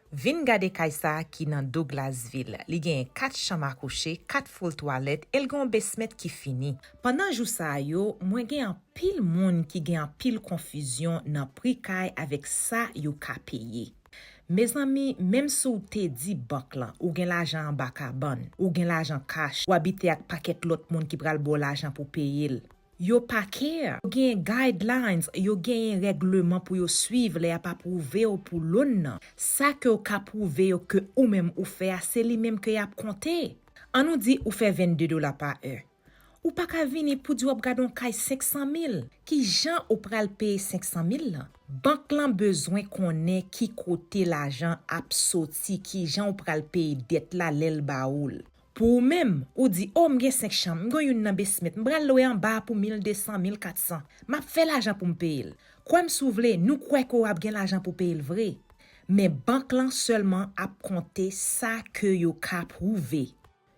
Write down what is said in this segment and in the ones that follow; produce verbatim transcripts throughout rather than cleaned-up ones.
Vin gade kay sa a ki nan Douglasville. Li genyen kat chanm akouche, kat foul twalèt, e l gen yon basement ki fini. Pandan jou sa a yo, mwen gen anpil moun ki gen anpil konfizyon nan pri kay avèk sa yo ka peye. Mezanmi, menm si w te di bank lan, ou gen lajan anba kabann, ou gen lajan cash, w abite ak pakèt lòt moun ki pral ba w lajan pou peye l. Yo pa care. Yo genyen guidelines, yo genyen règleman pou yo swiv lè y ap apwouve w pou loan nan. Sa ke w ka pwouve yo ke ou menm ou fè a, se li menm ke y ap konte. Annou di ou fè vennde dola pa è. Ou pa ka vini pou di w ap gade yon kay senk san mil. Ki jan ou pral peye senk san mil lan? Bank lan bezwen konnen ki kote lajan ap soti, ki jan ou pral peye dèt la lè l ba ou l. Pou ou menm, ou di, "O, m gen senk chanm, m gen youn nan basement, m pral lwe anba a pou mil de san, mil kat san. M ap fè lajan pou m peye l." Kwè m si w vle, nou kwè ke w ap gen lajan pou peye l vre. Men bank lan sèlman ap konte sa ke yo ka pwouve.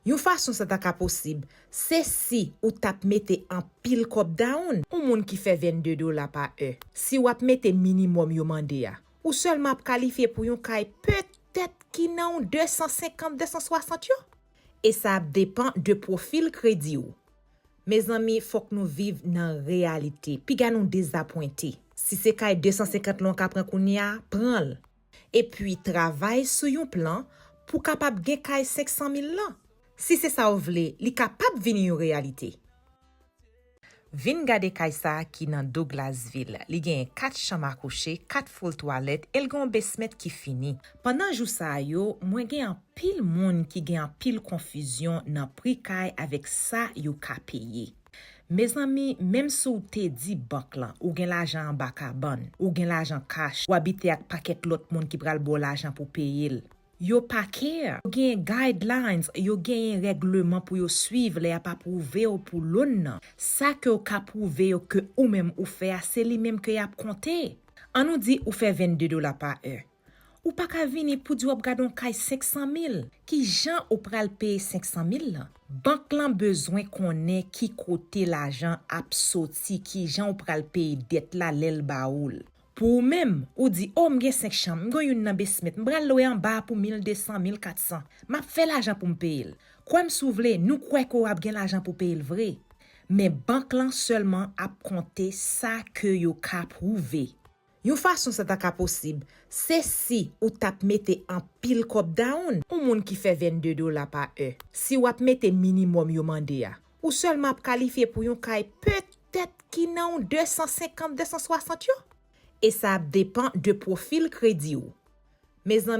Yon fason sa ta ka posib, se si ou t ap mete anpil kòb down. Yon moun ki fè vennde dola pa è, si w ap mete minimòm yo mande a, ou sèlman ap kalifye pou yon kay petèt ki nan yon de san senkant, de san swasant yo. E sa ap depann de pwofil kredi w. Mezanmi, fòk nou viv nan reyalite. Piga nou dezapwente. Si se kay de san senkant lan w ka pran kounye a, pran l. Epi travay sou yon plan pou w kapab gen kay senk san mil lan. Si se sa w vle, li kapab vin yon reyalite. Vin gade kay sa a ki nan Douglasville. Li genyen kat chanm akouche, kat foul twalèt, e l gen yon basement ki fini. Pandan jou sa a yo, mwen gen anpil moun ki gen anpil konfizyon nan pri kay avèk sa yo ka peye. Mezanmi, menm si w te di bank lan, ou gen lajan anba kabann, ou gen lajan cash, w abite ak pakèt lòt moun ki pral ba w lajan pou peye l. Yo pa care. Yo genyen guidelines, yo genyen règleman pou yo swiv lè y ap apwouve w pou loan nan. Sa ke w ka pwouve yo ke ou menm ou fè a, se li menm ke y ap konte. Annou di ou fè vennde dola pa è. Ou pa ka vini pou di w ap gade yon kay senk san mil. Ki jan ou pral peye senk san mil lan? Bank lan bezwen konnen ki kote lajan ap soti, ki jan ou pral peye dèt la lè l ba ou l. Pou ou menm, ou di, "O, m gen senk chanm, m gen youn nan basement, m pral lwe anba a pou mil de san, mil kat san. M ap fè lajan pou m peye l." Kwè m si w vle, nou kwè ke w ap gen lajan pou peye l vre. Men bank lan sèlman ap konte sa ke yo ka pwouve. Yon fason sa ta ka posib, se si ou t ap mete anpil kòb down. Yon moun ki fè vennde dola pa è, si w ap mete minimòm yo mande a, ou sèlman ap kalifye pou yon kay petèt ki nan yon de san senkant, de san swasant yo. E sa ap depann de pwofil kredi w. Mezanmi,